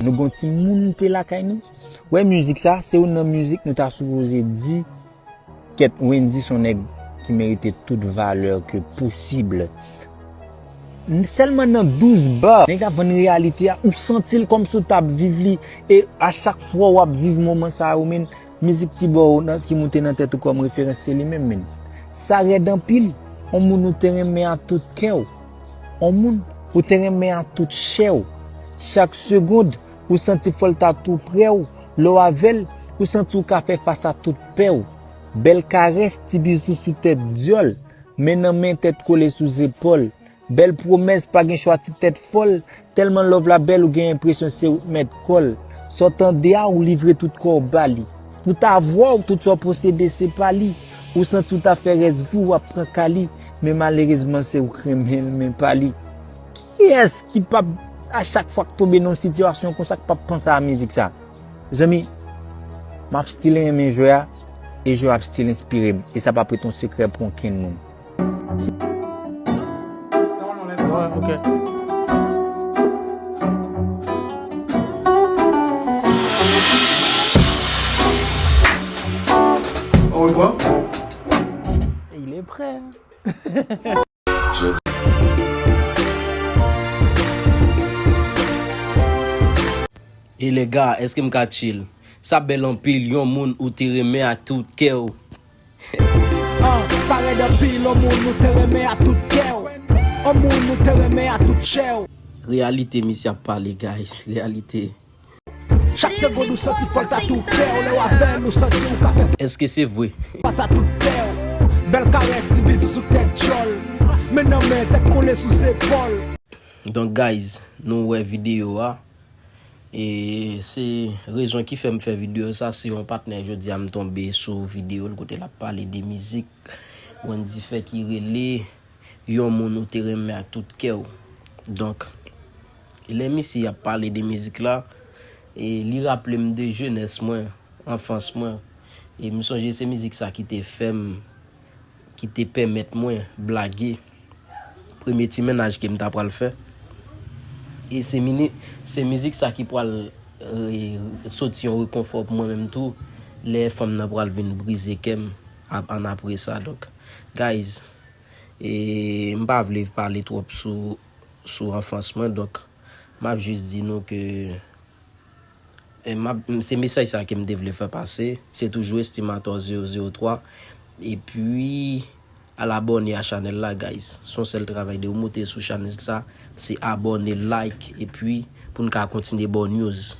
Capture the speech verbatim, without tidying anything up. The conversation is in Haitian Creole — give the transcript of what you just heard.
Nou gon timoun te lakay nou. Wè mizik sa, se youn nan mizik nou ta sipoze di kèt Wendyy se yon nèg ki merite tout valè ke posib. Sèlman nan douz ba, nèg la vann reyalite a, ou santi l kòmsi w t ap viv li, e a chak fwa w ap viv moman sa yo, men mizik ki ba w nan, ki moute nan tèt ou kòm referans, se li menm, men. Sa rèd anpil, yon moun ou te renmen a tout kè w, yon moun ou te renmen a tout chè w. Chak segond, ou santi fò l ta tou prè w, lè w avè l, ou santi w ka fè fas a tout pè w. Bèl karès, ti bizou sou tèt dyòl, men nan men tèt kole sou zepòl. Bèl pwomès, pa gen chwa ti tèt fòl, tèlman love la bèl ou gen enpresyon se ou k mèt kò l. Sa w tande a, ou livre tout kò w ba li. Tout avwa w, tout sa w posede se pa li. Ou santi w ta fè rès vi w ap pran ka li, men malerezman se ou k renmen l, men pa li. Kiyès ki p ap, a chak fwa k tonbe nan yon sitiyasyon konsa, k p ap panse a mizik sa? Mezanmi, m ap still renmen jwè a, e jwè a ap still enspire m, e sa p ap ret yon sekrè pou okenn moun. Ouais, ok. On reprend? Il est prêt. E lè ga, èske m ka chill? Sa bèl anpil, yon moun ou te renmen ak tout kè w. Ah, sa rèd anpil, yon moun ou te renmen ak tout kè w. Yon moun ou te renmen ak tout chè w. Reyalite misye ap pale, guys, reyalite. Chak segonn ou santi fò l ta tou prè w, lè w avè l ou santi ou ka fè Èske se vre? Fas a tout pè w. Bèl karès, ti bizou sou tèt dyòl. Men nan men, tèt kole sou zepòl. Donk guys, nou wè videyo a. E se rezon ki fè m fè videyo sa, se yon patnè jodi a m tonbe sou videyo l kote l ap pale de mizik Wendyy fè ki rele Yon moun ou te renmen ak tout kè w. Donk, lè misye ap pale de mizik la, e li raple m de jenès mwen, anfans mwen. E m sonje se mizik sa ki te fè m ki te pèmèt mwen blage premye ti mennaj ke m ta pral fè. E se mini, se mizik sa ki pral e, soti yon rekonfò pou mwen menm tou lè fanm nan pral vin brize kè m ap- annapre sa. Donk, guys, e, m pa vle pale twòp sou, sou anfans mwen, donk, m ap jis di nou ke E m ap- m- se mesaj sa ke m te vle fè pase. Se toujou Estimator zewo zewo twa. Epi, al abòne a chanèl la, guys. Se yon sèl travay de ou moute sou chanèl sa, se abòne, like, epi pou n ka kontinye ba w news.